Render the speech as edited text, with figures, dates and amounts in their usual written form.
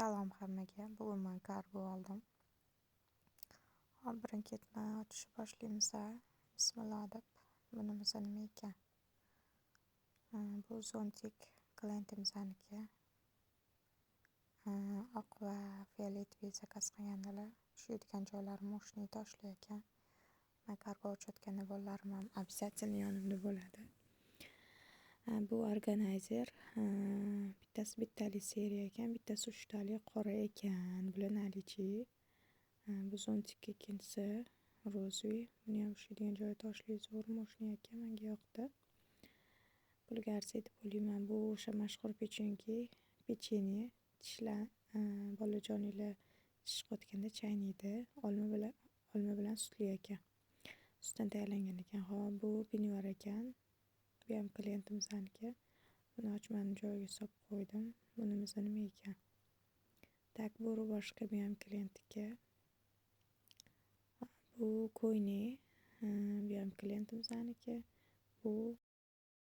Salom hammaga. Bugun man kargo oldim. Hop, birin-ketin ochishni boshlaymiz. Bismillah deb. Bunimiz nima ekan? Bu зонтик, klientimizaniki. Oq va фиолетовый заказ qilgandilar. Ushlaydigan joylari мощный, toshli ekan. Man kargo ochayotganda bolalarim ham обязательно yonimda bo'ladi. Bu органайзер. Bittasi bittali seriya ekan, bittasi uchtali qora ekan. Bular наличии. Bu зонтик ikkinchisi розовый. Buni ham ushlaydigan joyi toshli, zo'r, мощный ekan, menga yoqdi. Pulga arziydi deb o'ylayman. Bu o'sha mashhur печеньки, pechenye tishlar, bolajoninglar tish chiqayotganda chaynaydi. Olma bilan sutli ekan. Sutdan tayyorlangan ekan. Hop, bu пеньюар ekan. Bu ham klientimizaniki. Buni ochmadim, joyiga solib qo'ydim. Bunimiz nima ekan? Так, bu рубашка, bu ham klientniki. Bu ko'ynak, bu ham klientimizaniki. Bu